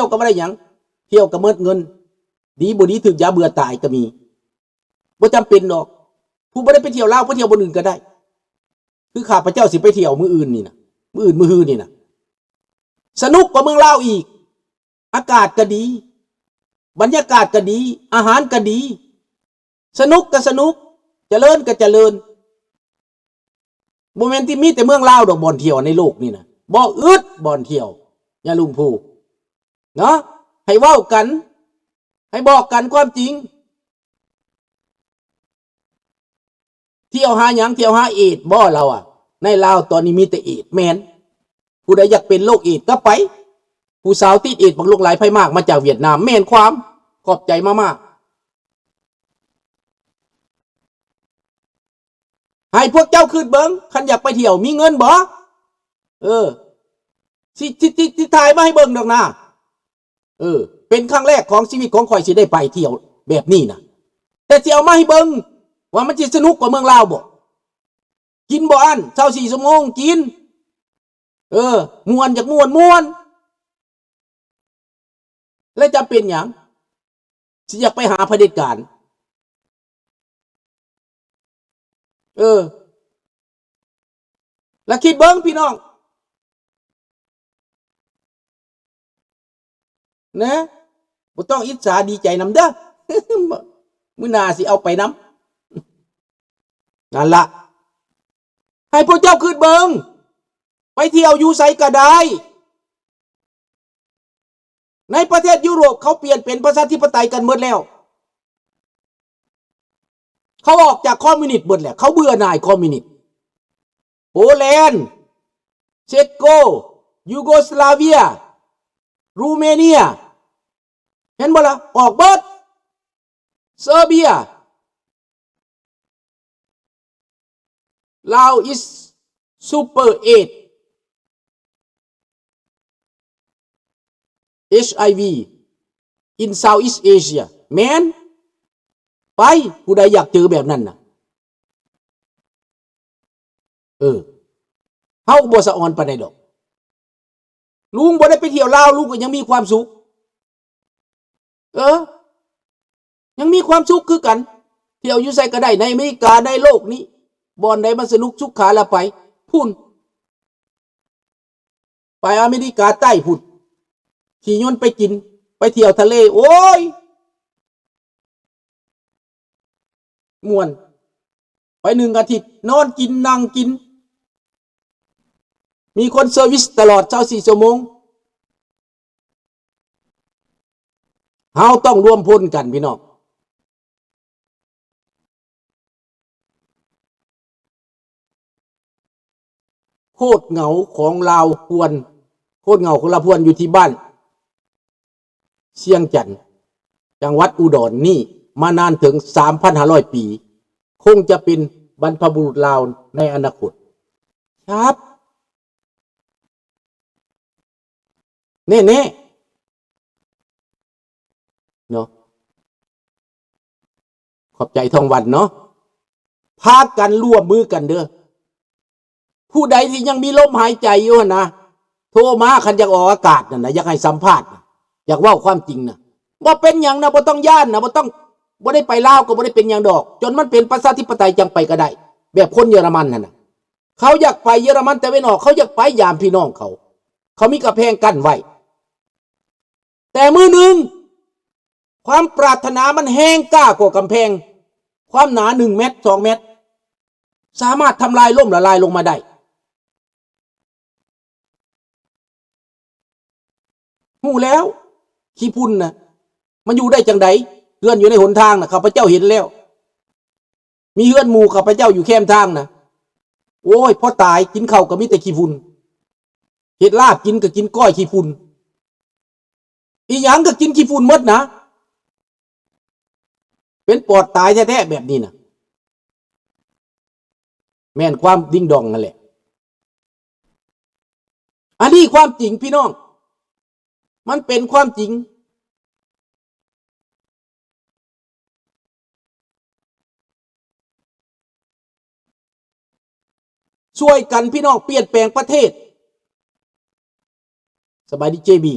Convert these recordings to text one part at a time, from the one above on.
ຽວກໍບໍ່ໄດ້ຫຍັງ, ທ່ຽວກໍໝົດເງິນ, ດີບໍ່ດີຖືກຢາເບື່ອຕາຍກໍມີ. ບໍ່ຈຳເປັນດອກ, ຜູ້ບໍ່ໄດ້ໄປທ່ຽວລາວ ໄປທ່ຽວບ່ອນອື່ນກໍໄດ້. ຄືຂ້າພະເຈົ້າຊິໄປທ່ຽວມື້ອື່ນນີ້ນະ, ມື້ອື່ນມື້ຮືນີ້ນະ, ສະໜຸກກວ່າເມືອງລາວອີກ. ອາກາດກໍດີ, ບັນຍາກາດກໍດີ, ອາຫານກໍດີ, ສະໜຸກກໍສະໜຸກ, ຈະເລີນກໍຈະເລີນ. ບໍ່ແມ່ນທີ່ມີແຕ່ເມືອງລາວດອກບ່ອນທ່ຽວໃນໂລກນີ້ນະ, ບໍ່ອຶດບ່ອນທ່ຽວ, ຍາລຸງພູ, ເນາະ, ໃຫ້ເວົ້າກັນ, ໃຫ້ບອກກັນຄວາມຈິງ. ທ່ຽວຫາຫຍັງ? ທ່ຽວຫາເອດບໍ? ລາວວ່າ ໃນລາວຕອນນີ້ມີແຕ່ເອດ. ແມ່ນ, ຜູ້ໃດຢາກເປັນໂລກເອດກໍໄປ. ຜູ້ສາວຕິດເອດບັກຫຼວງຫຼາຍ ໄພມາກ ມາຈາກຫວຽດນາມ. ແມ່ນຄວາມ, ຂອບໃຈມາກໆ. ໃຫ້ພວກເຈົ້າຄິດເບິ່ງ, ຄັນຢາກໄປທ່ຽວ ມີເງິນບໍ? ເອີ ຊິ ຊິ ຊິ ຊິຖ່າຍມາໃຫ້ເບິ່ງດອກນາ. ເອີ ເປັນຄັ້ງແລກຂອງຊີວິດຂອງຂ້ອຍ ຊິໄດ້ໄປທ່ຽວແບບນີ້ນະ, ແຕ່ຊິເອົາມາໃຫ້ເບິ່ງວ່າມັນຊິສະໜຸກກວ່າເມືອງລາວບໍ? ກິນບໍ່ອັ້ນ ຊາວສີ່ຊົ່ວໂມງກິນ. ເອີ ມ່ວນ ຢາກມ່ວນ ມ່ວນ. ແລະຈະເປັນຫຍັງ ຊິຢາກໄປຫາຜະເດັດການ? ເອີ ແລະຄິດເບິ່ງພີ່ນ້ອງນະ, ບໍ່ຕ້ອງອິດສາດີໃຈນຳເດີ. ມື້ໜ້າຊິເອົາໄປນຳ. ນັ້ນລະ, ໃຫ້ພວກເຈົ້າຄິດເບິ່ງ, ໄປທ່ຽວຢູ່ໃສກໍໄດ້. ໃນປະເທດຢູໂຣບເຂົາປ່ຽນເປັນປະຊາທິປະໄຕກັນໝົດແລ້ວ. ເຂົາອອກຈາກຄອມມິວນິດໝົດແລ້ວ. ເຂົາເບື່ອໜ່າຍຄອມມິວນິດ. ໂປແລນ, ເຊັກໂກ, ຢູໂກສລາເວຍ, ຣູເມເນຍ, ເຫັນບໍ່ລະ? ອອກເບິດ. ເຊີເບຍ. Lao is super eight HIV in Southeast Asia. ແມ່ນ. ໄປ, ຜູ້ໃດຢາກເຈີແບບນັ້ນນະ. ເອີ ເຮົາກໍບໍ່ສະອອນປານໃດດອກ. ລຸງບໍ່ໄດ້ໄປທ່ຽວລາວ ລຸງກໍຍັງມີຄວາມສຸກ. ເອີ ຍັງມີຄວາມສຸກຄືກັນ. ທ່ຽວຢູ່ໃສກໍໄດ້ ໃນອາເມລິກາ ໃນໂລກນີ້. ບ່ອນໃດມັນສະໜຸກສຸກຂາລະໄປພຸ້ນ. ໄປອາເມລິກາໃຕ້ພຸ້ນ, ຂີ່ຍົນໄປກິນ, ໄປທ່ຽວທະເລ. ໂອ້ຍ ມ່ວນ. ໄປໜຶ່ງອາທິດ ນອນກິນ ນັ່ງກິນ, ມີຄົນເຊີວິສຕະຫຼອດຊາວສີ່ຊົ່ວໂມງ. ເຮົາຕ້ອງລວມພົນກັນພີ່ນ້ອງ. ໂຄດເຫງົາຂອງລາວພວນ, ໂຄດເຫງົາຂອງລາວພວນຢູ່ທີ່ບ້ານຊຽງຈັນ ຈັງຫວັດອຸດອນນີ້ ມານານເຖິງສາມພັນຫ້າຮ້ອຍປີ, ຄົງຈະເປັນບັນພະບຸລຸດລາວໃນອະນາຄົດ. ຄັບ ແນ່ໆ ເນາະ. ຂອບໃຈທອງວັນເນາະ. ພາກັນຮ່ວມມືກັນເດີ້. ຜູ້ໃດທີ່ຍັງມີລົມຫາຍໃຈຢູ່ຫັ້ນນະ ໂທມາ, ຄັນຢາກອອກອາກາດນັ້ນນະ, ຢາກໃຫ້ສຳພາດນະ, ຢາກເວົ້າຄວາມຈິງນະ, ບໍ່ເປັນຫຍັງນະ, ບໍ່ຕ້ອງຢ້ານນະ, ບໍ່ຕ້ອງ, ບໍ່ໄດ້ໄປລາວກໍບໍ່ໄດ້ເປັນຫຍັງດອກ, ຈົນມັນເປັນປະຊາທິປະໄຕຈັ່ງໄປກໍໄດ້, ແບບຄົນເຢຍລະມັນຫັ້ນນະ. ເຂົາຢາກໄປເຢຍລະມັນຕາເວັນອອກ, ເຂົາຢາກໄປຢາມພີ່ນ້ອງເຂົາ, ເຂົາມີກຳແພງກັ້ນໄວ້. ແຕ່ມື້ໜຶ່ງ ຄວາມປາດຖະໜາມັນແຮງກ້າກວ່າກຳແພງ, ຄວາມໜາໜຶ່ງແມັດ ສອງແມັດ ສາມາດທຳລາຍລົ້ມລະລາຍລົງມາໄດ້. ຮູ້ແລ້ວ, ຂີ້ຝຸ່ນນະ ມັນຢູ່ໄດ້ຈັ່ງໃດ? ເຮືອນຢູ່ໃນຫົນທາງນະ, ຂ້າພະເຈົ້າເຫັນແລ້ວ. ມີເຮືອນໝູ່ຂ້າພະເຈົ້າຢູ່ແຄມທາງນະ. ໂອ້ຍ, ພໍຕາຍກິນເຂົ້າກໍມີແຕ່ຂີ້ຝຸ່ນ, ເຮັດລາບກິນກໍກິນກ້ອຍຂີ້ຝຸ່ນ. ອີຫຍັງກໍກິນຂີ້ຝຸ່ນໝົດນະ. ເປັນປອດຕາຍແທ້ໆ ແບບນີ້ນະ. ແມ່ນຄວາມດິງດອງຫັ້ນແຫຼະ. ອັນນີ້ຄວາມຈິງພີ່ນ້ອງ, ມັນເປັນຄວາມຈິງ. ຊ່ວຍກັນພີ່ນ້ອງ, ປ່ຽນແປງປະເທດ. ສະບາຍດີ ເຈ ບີ.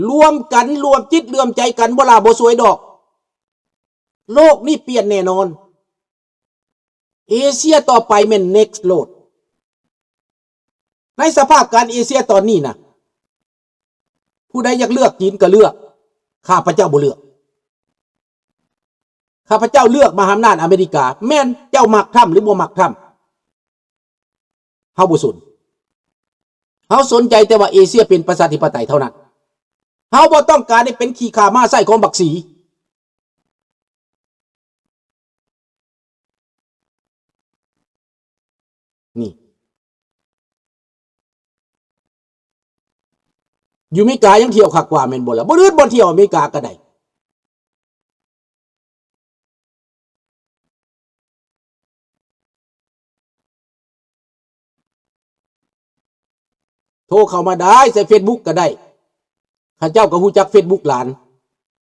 ລວມກັນ ລວມຈິດລວມໃຈກັນ ບໍ່ຫຼ້າບໍ່ສວຍດອກ. ໂລກນີ້ປ່ຽນແນ່ນອນ. ເອເຊຍຕໍ່ໄປແມ່ນ next ໂລດ. ໃນສະພາບການເອເຊຍຕອນນີ້ນະ, ຜູ້ໃດຢາກເລືອກຈີນກໍເລືອກ, ຂ້າພະເຈົ້າບໍ່ເລືອກ. ຂ້າພະເຈົ້າເລືອກມະຫາອຳນາດອາເມລິກາ. ແມ່ນເຈົ້າມັກທຳ ຫຼື ບໍ່ມັກທຳ, ເຮົາບໍ່ສົນ. ເຮົາສົນໃຈແຕ່ວ່າເອເຊຍເປັນປະຊາທິປະໄຕເທົ່ານັ້ນ. ເຮົາບໍ່ຕ້ອງການໃຫ້ເປັນຂີ້ຂ້າມ້າໃຊ້ຂອງບັກສີ. ນີ້ ຢູ່ອາເມລິກາຍັງທ່ຽວຄັກກວ່າແມ່ນບໍ່ລະ? ບໍ່ອຶດບ່ອນທ່ຽວອາເມລິກາກໍໄດ້. ໂທເຂົ້າມາໄດ້, ໃສ່ເຟສບຸກກໍໄດ້. ເຂົາເຈົ້າກໍຮູ້ຈັກເຟສບຸກຫຼານ,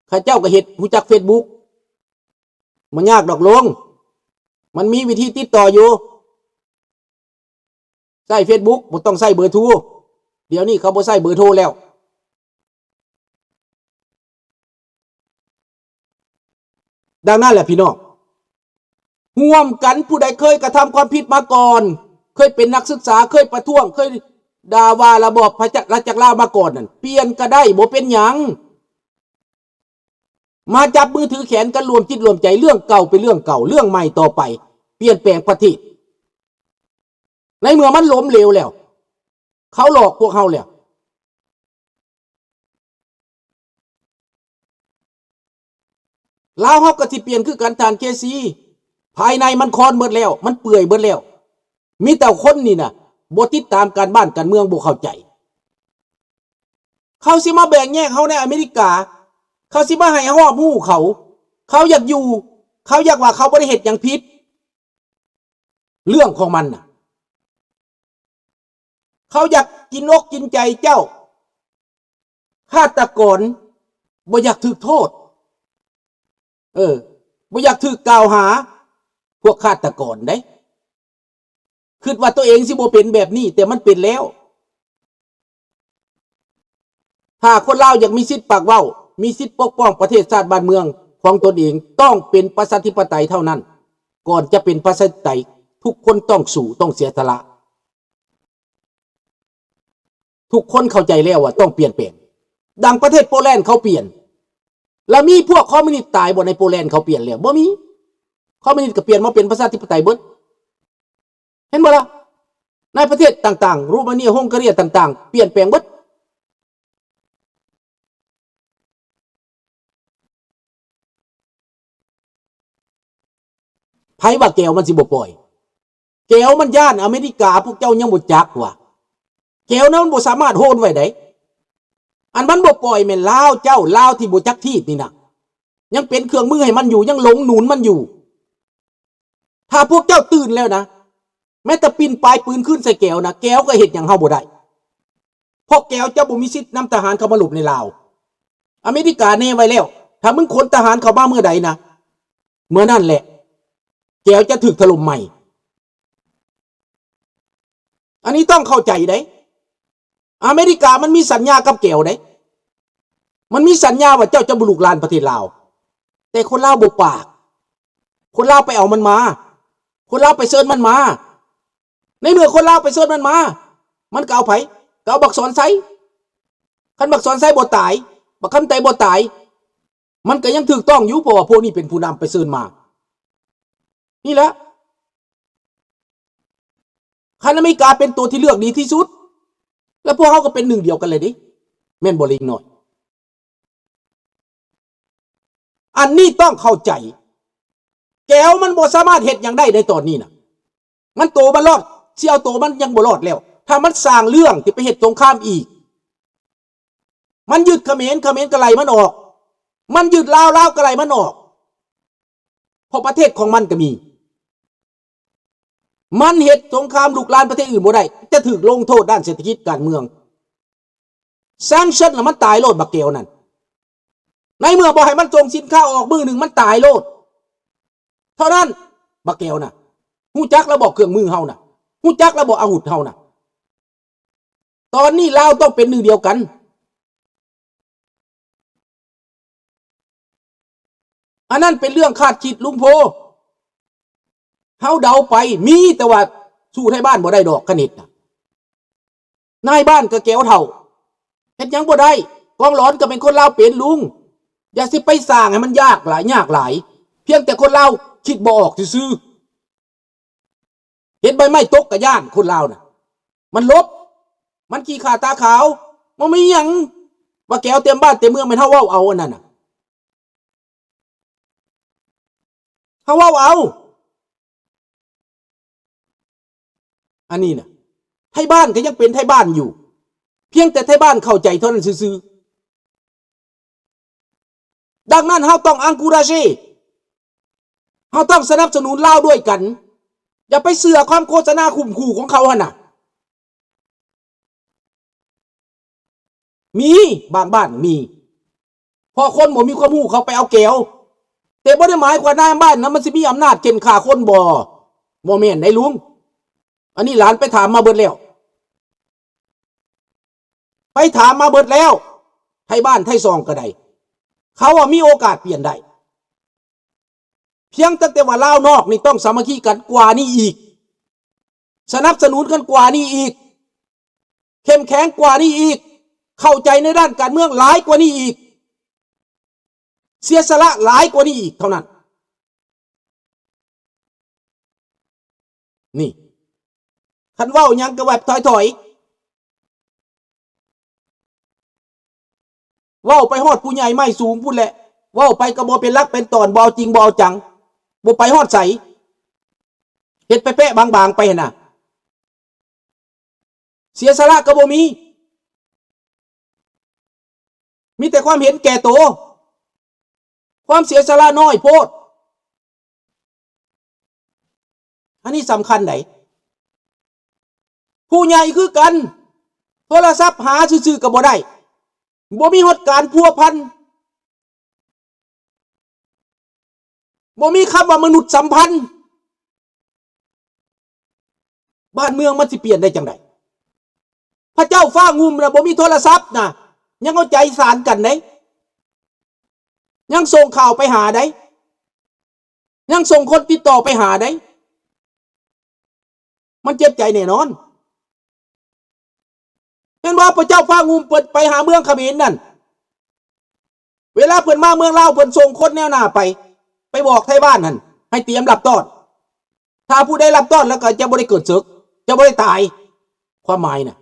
ເຂົາເຈົ້າກໍເຮັດ ຮູ້ຈັກເຟສບຸກ. ບໍ່ຍາກດອກລຸງ, ມັນມີວິທີຕິດຕໍ່ຢູ່. ໃຊ້ເຟສບຸກ ບໍ່ຕ້ອງໃຊ້ເບີໂທ. ດຽວນີ້ເຂົາບໍ່ໃຊ້ເບີໂທແລ້ວ. ດັ່ງນັ້ນແຫຼະພີ່ນ້ອງ, ຮ່ວມກັນ, ຜູ້ໃດເຄີຍກະທຳຄວາມຜິດມາກ່ອນ, ເຄີຍເປັນນັກສຶກສາ, ເຄີຍປະທ້ວງ, ເຄີຍດ່າວ່າລະບອບພະຈັກ ລາຊະອານາຈັກລາວມາກ່ອນນັ້ນ, ປ່ຽນກໍໄດ້, ບໍ່ເປັນຫຍັງ. ມາຈັບມືຖືແຂນກັນ, ລວມຈິດລວມໃຈ, ເລື່ອງເກົ່າເປັນເລື່ອງເກົ່າ, ເລື່ອງໃໝ່ຕໍ່ໄປ, ປ່ຽນແປງປະເທດ. ໃນເມື່ອມັນລົ້ມເຫຼວແລ້ວ, ເຂົາຫຼອກພວກເຮົາແລ້ວ. ລາວເຮົາກໍຊິປ່ຽນຄືກັນທ່ານເຄຊີ, ພາຍໃນມັນຄອນເບິດແລ້ວ, ມັນເປື່ອຍເບິດແລ້ວ. ມີແຕ່ຄົນນີ້ນະ ບໍ່ຕິດຕາມການບ້ານການເມືອງ, ບໍ່ເຂົ້າໃຈ. ເຂົາຊິມາແບ່ງແຍກເຮົາໃນອາເມລິກາ, ເຂົາຊິມາໃຫ້ເຮົາຮອບຮູ້ເຂົາ. ເຂົາຢາກຢູ່, ເຂົາຢາກວ່າເຂົາບໍ່ໄດ້ເຮັດຫຍັງຜິດ. ເລື່ອງຂອງມັນນະ. ເຂົາຢາກກິນອົກກິນໃຈເຈົ້າ. ຄາດຕະກອນບໍ່ຢາກຖືກໂທດ, ເອີ ບໍ່ຢາກຖືກກ່າວຫາ, ພວກຄາດຕະກອນເດ້. ຄິດວ່າຕົວເອງຊິບໍ່ເປັນແບບນີ້, ແຕ່ມັນເປັນແລ້ວ. ຖ້າຄົນລາວຢາກມີສິດປາກເວົ້າ, ມີສິດປົກປ້ອງປະເທດຊາດບ້ານເມືອງຂອງຕົນເອງ, ຕ້ອງເປັນປະຊາທິປະໄຕເທົ່ານັ້ນ. ກ່ອນຈະເປັນປະຊາທິປະໄຕ, ທຸກຄົນຕ້ອງສູ້, ຕ້ອງເສຍສະຫຼະ. ທຸກຄົນເຂົ້າໃຈແລ້ວວ່າຕ້ອງປ່ຽນແປງ. ດັ່ງປະເທດໂປແລນເຂົາປ່ຽນ. ແລ້ວມີພວກຄອມມິວນິດຕາຍບໍ່ໃນໂປແລນເຂົາປ່ຽນແລ້ວ? ບໍ່ມີ. ຄອມມິວນິດກໍປ່ຽນມາເປັນປະຊາທິປະໄຕເບິດ. ເຫັນບໍ່ລະ? ໃນປະເທດຕ່າງໆ, ໂຣມາເນຍ, ຮັງກາເຣຍຕ່າງໆ, ປ່ຽນແປງເບິດ. ໃຜວ່າແກວມັນຊິບໍ່ປ່ອຍ? ແກວມັນຢ້ານອາເມລິກາ, ພວກເຈົ້າຍັງບໍ່ຈັກວ່າ ແກວນັ້ນມັນບໍ່ສາມາດໂຮນໄວ້ໄດ້. ອັນມັນບໍ່ປ່ອຍແມ່ນລາວເຈົ້າ, ລາວທີ່ບໍ່ຈັກທີບນີ້ນະ, ຍັງເປັນເຄື່ອງມືໃຫ້ມັນຢູ່, ຍັງຫຼົງໜູນມັນຢູ່. ຖ້າພວກເຈົ້າຕື່ນແລ້ວນະ, ແມ້ແຕ່ປິ່ນປາຍປືນຄືນໃສ່ແກວນະ, ແກວກໍເຮັດຫຍັງເຮົາບໍ່ໄດ້. ເພາະແກວຈະບໍ່ມີສິດນຳທະຫານເຂົ້າມາລົບໃນລາວ. ອາເມລິກາແນໄວ້ແລ້ວ, ຖ້າມຶງຂົນທະຫານເຂົ້າມາເມື່ອໃດນະ, ເມື່ອນັ້ນແຫຼະ ແກວຈະຖືກຖະຫຼົ່ມໃໝ່. ອັນນີ້ຕ້ອງເຂົ້າໃຈເດ້. ອາເມລິກາມັນມີສັນຍາກັບແກວເດ້. ມັນມີສັນຍາວ່າເຈົ້າຈະບໍ່ລຸກລານປະເທດລາວ. ແຕ່ຄົນລາວບໍ່ປາກ. ຄົນລາວໄປເອົາມັນມາ. ຄົນລາວໄປເຊີນມັນມາ. ໃນເມື່ອຄົນລາວໄປເຊີນມັນມາ, ມັນກໍເອົາໃຜ? ກໍເອົາບັກສອນໄຊ. ຄັນບັກສອນໄຊບໍ່ຕາຍ, ບັກຄຳໄຕບໍ່ຕາຍ, ມັນກໍຍັງຖືກຕ້ອງຢູ່, ເພາະວ່າພວກນີ້ເປັນຜູ້ນຳໄປເຊີນມາ. ນີ້ແຫຼະ. ຄັນອາເມລິກາເປັນຕົວທີ່ເລືອກດີທີ່ສຸດ, ແລ້ວພວກເຮົາກໍເປັນໜຶ່ງດຽວກັນເລີຍເດ້. ແມ່ນບໍ່ ເລັກນ້ອຍ? ອັນນີ້ຕ້ອງເຂົ້າໃຈ. ແກວມັນບໍ່ສາມາດເຮັດຫຍັງໄດ້ໃນຕອນນີ້ນະ. ມັນໂຕມັນລອດ, ຊິເອົາໂຕມັນຍັງບໍ່ລອດແລ້ວ. ຖ້າມັນສ້າງເລື່ອງທີ່ໄປເຮັດສົງຄາມອີກ, ມັນຍຶດຂະເໝນ, ຂະເໝນກໍໄລ່ມັນອອກ. ມັນຍຶດລາວ, ລາວກໍໄລ່ມັນອອກ. ເພາະປະເທດຂອງມັນກໍມີ. ມັນເຮັດສົງຄາມລຸກລານປະເທດອື່ນບໍ່ໄດ້, ຈະຖືກລົງໂທດດ້ານເສດຖະກິດການເມືອງ. Sanction ລະມັນຕາຍໂລດບັກແກວນັ້ນ. ໃນເມື່ອບໍ່ໃຫ້ມັນສົ່ງສິນຄ້າອອກມື້ໜຶ່ງ, ມັນຕາຍໂລດ. ເທົ່ານັ້ນ, ບັກແກວນະ. ຮູ້ຈັກລະບໍເຄື່ອງມືເຮົານະ? ຮູ້ຈັກລະບໍອາວຸດເຮົານະ? ຕອນນີ້ລາວຕ້ອງເປັນໜຶ່ງດຽວກັນ. ອັນນັ້ນເປັນເລື່ອງຄາດຄິດລຸງໂພ. ເຮົາເດົາໄປ ມີແຕ່ວ່າສູ້ໄທບ້ານບໍ່ໄດ້ດອກ ຄະນິດນະ. ນາຍບ້ານກໍແກວເຖົ້າ ເຮັດຫຍັງບໍ່ໄດ້. ກອງຫຼອນກໍເປັນຄົນລາວເປັນ ລຸງ. ຢ່າຊິໄປສ້າງໃຫ້ມັນຍາກຫຼາຍ ຍາກຫຼາຍ. ພຽງແຕ່ຄົນລາວຄິດບໍ່ອອກຊື່ໆ. ເຫັນໃບໄມ້ຕົກກໍຢ້ານ ຄົນລາວນະ. ມັນຫຼົບ. ມັນຂີ້ຂ້າຕາຂາວ. ບໍ່ມີຫຍັງ. ວ່າແກວເຕັມບ້ານເຕັມເມືອງ ແມ່ນເຮົາເວົ້າເອົາອັນນັ້ນນະ. ເຮົາເວົ້າເອົາ. ອັນນີ້ນະ ໄທບ້ານກໍຍັງເປັນໄທບ້ານຢູ່. ພຽງແຕ່ໄທບ້ານເຂົ້າໃຈເທົ່ານັ້ນຊື່ໆ. ດັ່ງນັ້ນເຮົາຕ້ອງ encourager. ເຮົາຕ້ອງສະໜັບສະໜູນລາວດ້ວຍກັນ. ຢ່າໄປເຊື່ອຄວາມໂຄສະນາຂົ່ມຂູ່ຂອງເຂົາຫັ້ນນະ. ມີ ບາງບ້ານມີ. ເພາະຄົນບໍ່ມີຄວາມຮູ້ ເຂົາໄປເອົາແກວ. ແຕ່ບໍ່ໄດ້ໝາຍຄວາມນາຍບ້ານນະ ມັນຊິມີອຳນາດເຂັ້ນຂ້າຄົນບໍ່? ບໍ່ແມ່ນໃດລຸງ. ອັນນີ້ຫຼານໄປຖາມມາເບິດແລ້ວ. ໄປຖາມມາເບິດແລ້ວ. ໄທບ້ານໄທຊ່ອງກໍໄດ້. ເຂົາວ່າມີໂອກາດປ່ຽນໄດ້. ພຽງຕັ້ງແຕ່ວ່າລາວນອກນີ້ຕ້ອງສາມັກຄີກັນກວ່ານີ້ອີກ, ສະໜັບສະໜູນກັນກວ່ານີ້ອີກ, ເຂັ້ມແຂງກວ່ານີ້ອີກ, ເຂົ້າໃຈໃນດ້ານການເມືອງຫຼາຍກວ່ານີ້ອີກ, ເສຍສະຫຼະຫຼາຍກວ່ານີ້ອີກເທົ່ານັ້ນ. ນີ້ ຄັນເວົ້າຫຍັງກໍແບບຖອຍໆ. ເວົ້າໄປຮອດຜູ້ໃຫຍ່ໄມ້ສູງພຸ້ນແຫຼະ, ເວົ້າໄປກໍບໍ່ເປັນຫຼັກເປັນຕອນ, ບໍ່ເອົາຈິງບໍ່ເອົາຈັງ, ບໍ່ໄປຮອດໃສ, ເຮັດແປະໆບາງໆໄປຫັ້ນນະ, ເສຍສະຫຼະກໍບໍ່ມີ, ມີແຕ່ຄວາມເຫັນແກ່ໂຕ, ຄວາມເສຍສະຫຼະນ້ອຍໂພດ. ອັນນີ້ສຳຄັນໃດ໋. ຜູ້ໃຫຍ່ຄືກັນ, ໂທລະສັບຫາຊື່ໆກໍບໍ່ໄດ້, ບໍ່ມີຮອດການພົວພັນ, ບໍ່ມີຄຳວ່າມະນຸດສຳພັນ, ບ້ານເມືອງມັນຊິປ່ຽນໄດ້ຈັ່ງໃດ? ພະເຈົ້າຟ້າງຸ່ມນະ ບໍ່ມີໂທລະສັບນະ, ຍັງເອົາໃຈສານກັນເດ້, ຍັງສົ່ງຂ່າວໄປຫາໄດ້. ຍັງສົ່ງຄົນຕິດຕໍ່ໄປຫາໄດ້, ມັນເຈັບໃຈແນ່ນອນ. ແມ່ນວ່າພະເຈົ້າຟ້າງຸ່ມເພິ່ນໄປຫາເມືອງຂະເໝນນັ້ນ, ເວລາເພິ່ນມາເມືອງລາວ ເພິ່ນສົ່ງຄົນແນວໜ້າໄປ, ໄປບອກໄທບ້ານຫັ້ນໃຫ້ຕຽມຮັບຕ້ອນ. ຖ້າຜູ້ໃດຮັບຕ້ອນແລ້ວກໍຈະບໍ່ໄດ້ເກີດເສິກ, ຈະບໍ່ໄດ້ຕາຍ, ຄວາມໝາຍນະ.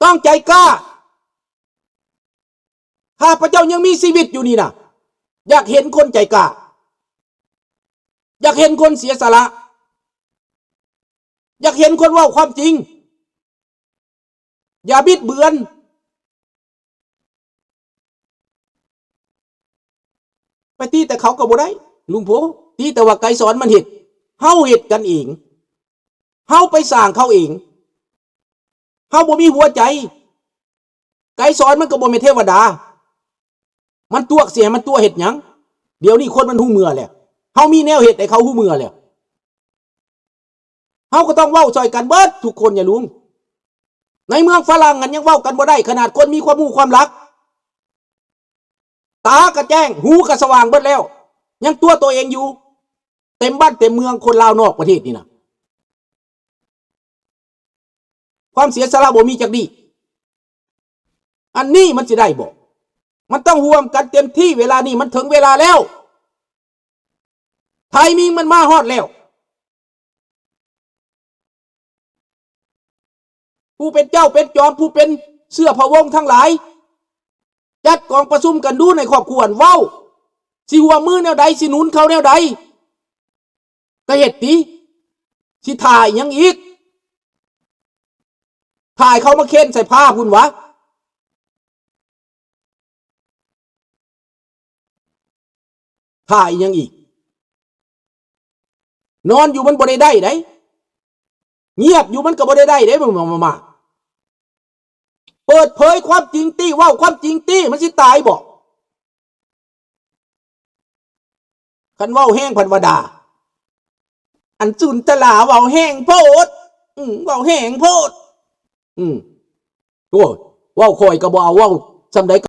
ຕ້ອງໃຈກ້າ. ຂ້າພະເຈົ້າຍັງມີຊີວິດຢູ່ນີ້ນະ, ຢາກເຫັນຄົນໃຈກ້າ, ຢາກເຫັນຄົນເສຍສະຫຼະ, ຢາກເຫັນຄົນເວົ້າຄວາມຈິງ, ຢ່າບິດເບືອນ. ໄປຕີແຕ່ເຂົາກໍບໍ່ໄດ້ ລຸງໂພ, ຕີແຕ່ວ່າໄກສອນມັນເຮັດ, ເຮົາເຮັດກັນເອງ, ເຮົາໄປສ້າງເຂົາເອງ, ເຮົາບໍ່ມີຫົວໃຈ. ໄກສອນມັນກໍບໍ່ແມ່ນເທວະດາ, ມັນຕົວະຊິໃຫ້ມັນຕົວະເຮັດຫຍັງ? ດຽວນີ້ຄົນມັນຮູ້ເມື່ອແລ້ວ, ເຮົາມີແນວເຮັດໃຫ້ເຂົາຮູ້ເມື່ອແລ້ວ. ເຮົາກໍຕ້ອງເວົ້າຊ່ອຍກັນເບິດທຸກຄົນ ຍາລຸງ. ໃນເມືອງຝຣັ່ງຫັ້ນຍັງເວົ້າກັນບໍ່ໄດ້, ຂະໜາດຄົນມີຄວາມຮູ້ຄວາມລັກ, ຕາກະແຈ້ງ, ຫູກະສະຫວ່າງເບິດແລ້ວ, ຍັງຕົວະໂຕເອງຢູ່. ເຕັມບ້ານເຕັມເມືອງ ຄົນລາວນອກປະເທດນີ້ນະ, ຄວາມເສຍສະຫຼະບໍ່ມີຈັກດີ້. ອັນນີ້ມັນຊິໄດ້ບໍ່? ມັນຕ້ອງຮ່ວມກັນເຕັມທີ່, ເວລານີ້ມັນເຖິງເວລາແລ້ວ. ໄທມິງມັນມາຮອດແລ້ວ. ຜູ້ເປັນເຈົ້າເປັນຈອມ, ຜູ້ເປັນເຊື້ອພະວົງທັງຫຼາຍ, ຈັດກອງປະຊຸມກັນດູໃນຄອບຄົວ, ເວົ້າ ຊິຮ່ວມມືແນວໃດ, ຊິໜູນເຂົາແນວໃດ, ກໍເຮັດຕິ. ຊິຖ້າອີ່ຫຍັງອີກ? ຖ້າໃຫ້ເຂົາມາເຄັນໃສ່ພາພຸ້ນຫວາ? ຖ້າອີ່ຫຍັງອີກ? ນອນຢູ່ມັນບໍ່ໄດ້ໄດ້ໃດ໋, ງຽບຢູ່ມັນກໍບໍ່ໄດ້ໄດ້ເດ້. ມາ ມາ ມາ ມາ ເປີດເຜີຍຄວາມຈິງຕິ, ເວົ້າຄວາມຈິງຕິ, ມັນຊິຕາຍບໍ່? ຄັນເວົ້າແຮງພັດວ່າດ່າ, ອັນຈຸນຕະຫຼາເວົ້າແຮງໂພດ, ອືມ ເວົ້າແຮງໂພດ, ອືມ ໂອ້ຍ ເວົ້າຂ້ອຍກໍບໍ່ເອົາ, ເວົ້າສ່ຳໃດ